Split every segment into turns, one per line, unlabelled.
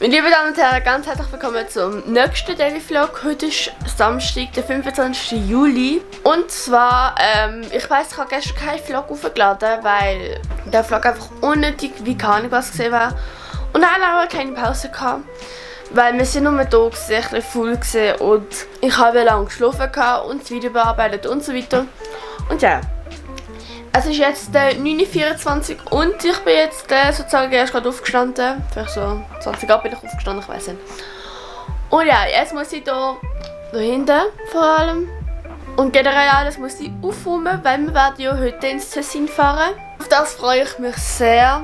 Meine lieben Damen und Herren, ganz herzlich willkommen zum nächsten Daily Vlog. Heute ist Samstag, der 25. Juli. Und zwar, ich weiss, ich habe gestern keinen Vlog aufgeladen, weil der Vlog einfach unnötig wie keine Ahnung was gesehen war. Und dann haben wir keine Pause gehabt, weil wir sind nur da gewesen, ein bisschen faul gewesen und ich habe lange geschlafen und das Video bearbeitet und so weiter. Und ja. Es ist jetzt 9:24 Uhr und ich bin jetzt sozusagen erst gerade aufgestanden. Vielleicht so 20 Uhr bin ich aufgestanden, ich weiß nicht. Und ja, jetzt muss ich da hinten vor allem. Und generell alles muss ich aufräumen, weil wir werden ja heute ins Tessin fahren. Auf das freue ich mich sehr.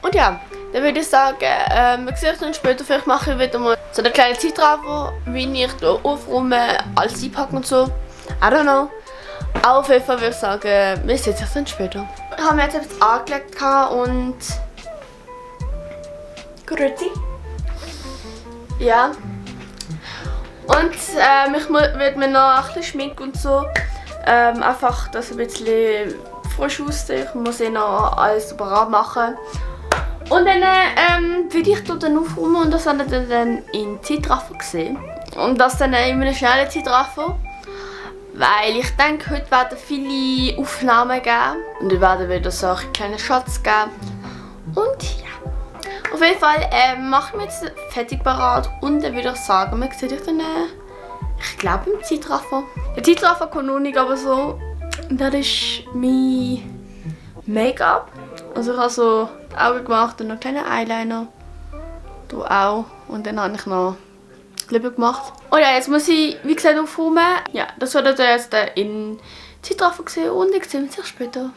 Und ja, dann würde ich sagen, wir sehen uns dann später. Vielleicht mache ich wieder mal so eine kleine Zeitraffer, wie ich hier aufräume, alles einpacken und so. I don't know. Auf jeden Fall würde ich sagen, wir sehen uns dann später. Ich habe mir jetzt etwas angelegt und... Grüezi. Ja. Und ich werde mir noch ein bisschen schminken und so. Einfach, dass ein bisschen frisch aussieht. Ich muss noch alles super machen. Und dann würde ich dann aufräumen und das werdet ihr dann in Zeitraffer sehen. Und das dann in einem schnellen Zeitraffer. Weil ich denke, heute werden viele Aufnahmen geben. Und wir werden wieder solche kleine Shots geben. Und ja. Auf jeden Fall machen wir jetzt fertig parat. Und dann würde ich sagen, man sieht euch dann, ich glaube, im Zeitraffer. Der Zeitraffer kommt noch nicht, aber so. Das ist mein Make-up. Also ich habe so die Augen gemacht und noch einen kleinen Eyeliner. Du auch. Und dann habe ich noch Lippen gemacht. Und ja, jetzt muss ich, wie gesagt, aufräumen. Ja, das werdet ihr jetzt in Zeitraffer sehen und ich sehe uns später.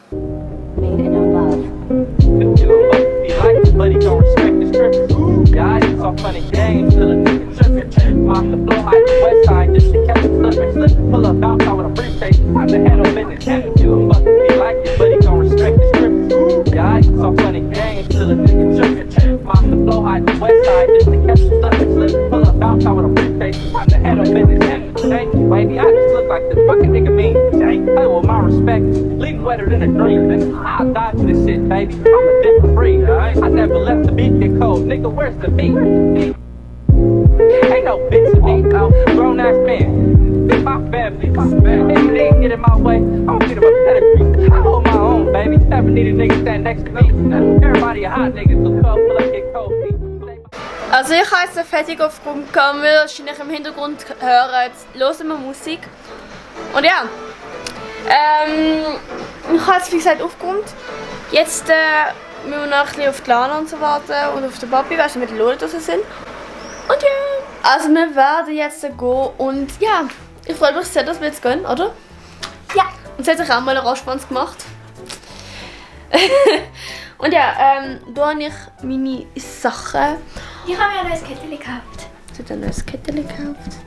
Baby, I just look like the fucking nigga mean. Hey, well, my respect, leave wetter than a dream. I'll die for this shit, baby. I'm a different breed. I never left the beat get cold. Nigga, where's the beat? Ain't no bitch to me, no grown ass man. This my family. If you didn't get in my way, I'm gonna get him a pedigree. I hold my own, baby. Never need a nigga stand next to me. Everybody a hot nigga, so 12 pull up, get cold feet.
Also ich habe jetzt fertig aufgeräumt, kann wir wahrscheinlich im Hintergrund hören, jetzt hören wir Musik. Und ja, ich habe es wie gesagt aufgeräumt. Jetzt müssen wir noch ein bisschen auf die Lana und so warten und auf den Papi, weil sie mit den Lola draussen sind. Und ja, also wir werden jetzt gehen und ja, ich freue mich sehr, dass wir jetzt gehen, oder? Ja. Und sie hat sich auch mal einen Raschwanz gemacht. Und ja, da habe ich meine Sachen.
Ich habe mir ein neues Kettchen gekauft.
Sie hat ein neues Kettchen gekauft.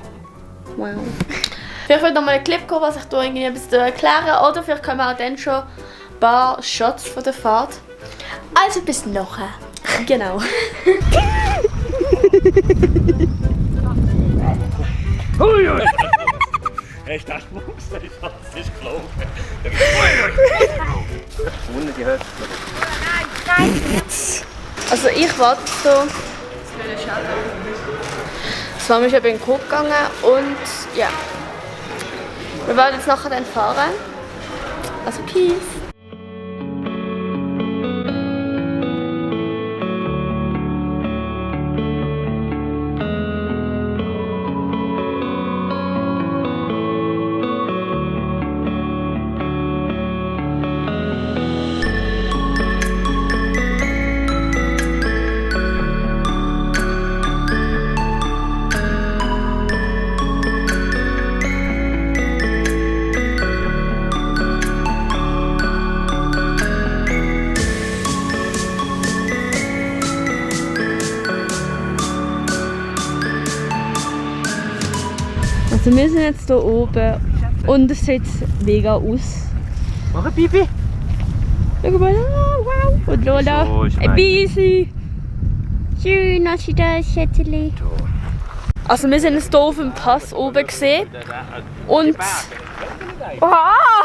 Wow. Vielleicht wird noch mal einen Clip kommen, was ich hier irgendwie ein bisschen erklären. Oder vielleicht können wir auch dann schon ein paar Shots von der Fahrt.
Also bis nachher.
Genau.
Uiui! Echt, das muss ich, das ist gelaufen. Ohne die Hälfte.
Also ich warte so. Das war mich eben in den Coop gegangen und ja. Wir werden jetzt nachher dann fahren. Also peace. Also wir sind jetzt hier oben und es sieht mega aus.
Mach ein Pipi.
Schau mal, oh, wow. Und Lola,
So, ich
ein
mein-
Bisi. Schön, dass sie da ist, Schätzeli. Also wir sind jetzt hier auf dem Pass oben gesehen und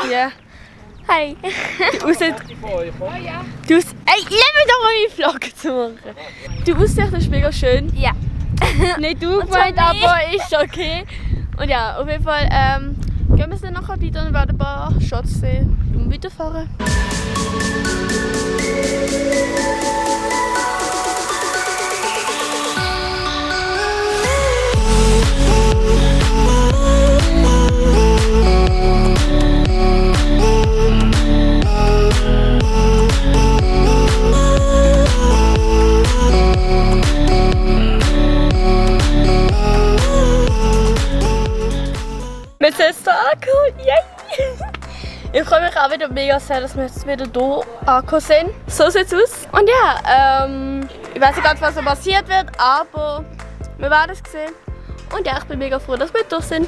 ja,
Hi.
Die Aussicht... Du aus... Ey, lass mich doch mal meinen Vlog zu machen. Die Aussicht ist mega schön.
Ja.
Nicht du gemeint, aber ist okay. Und ja, auf jeden Fall gehen wir dann nachher weiter und werden ein paar Shots sehen und weiterfahren. Wir sind jetzt hier angekommen. Yay! Ich freue mich auch wieder mega sehr, dass wir jetzt wieder hier angekommen sind. So sieht es aus. Und ja, ich weiß nicht ganz, was so passiert wird, aber wir werden es sehen. Und ja, ich bin mega froh, dass wir durch sind.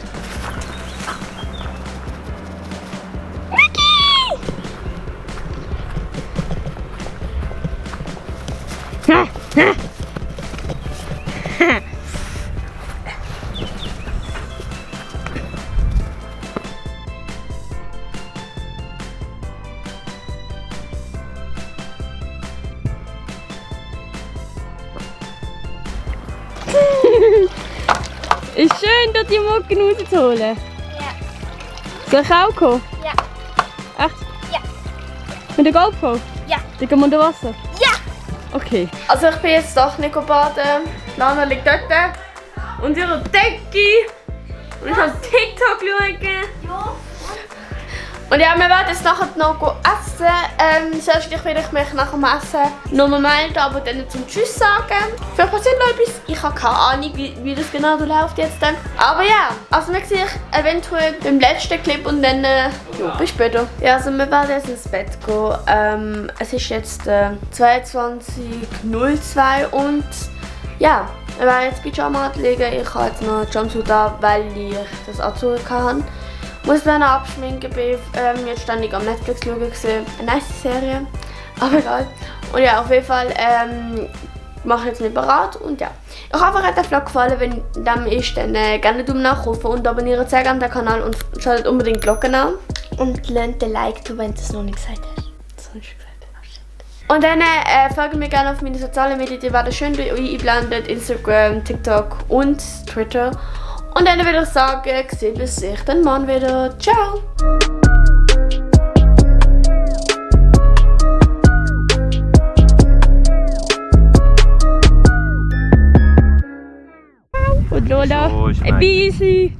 Ist schön, dort die Mucken rauszuholen.
Ja.
Soll ich auch kommen?
Ja.
Echt?
Ja.
Mit der GoPro?
Ja.
Dann gehen wir unter Wasser?
Ja.
Okay. Also ich bin jetzt doch nicht baden. Lana liegt dort. Und ihre Decke. Und ich habe TikTok schauen.
Ja.
Und ja, wir werden jetzt nachher noch essen. Zuerst will ich mich nach dem Essen noch mal melden, aber dann zum Tschüss sagen. Vielleicht passiert noch etwas. Ich habe keine Ahnung, wie das genau läuft jetzt dann. Aber ja, also wir sehen sich eventuell beim letzten Clip und dann ja, bis später. Ja, also wir werden jetzt ins Bett gehen. Es ist jetzt 22:02 und ja, wir werden jetzt Pyjama legen. Ich habe jetzt noch Jumpsuit an, weil ich das angezogen habe. Ich muss dann abschminken, bin jetzt ständig am Netflix schauen, eine nice Serie, aber egal. Und ja, auf jeden Fall mache ich jetzt mich bereit und ja. Ich hoffe, euch hat der Vlog gefallen, wenn dem ist, dann gerne einen Daumen nach oben und abonniert sehr gerne den Kanal und schaltet unbedingt die Glocke an.
Und lernt den Like, wenn du es noch nicht gesagt hast. Das habe ich gesagt.
Und dann folgt mir gerne auf meine sozialen Medien, die werden schön eingeblendet, Instagram, TikTok und Twitter. Und dann würde ich sagen, sehen wir sich dann morgen wieder. Ciao! Und Lola, ein bisschen.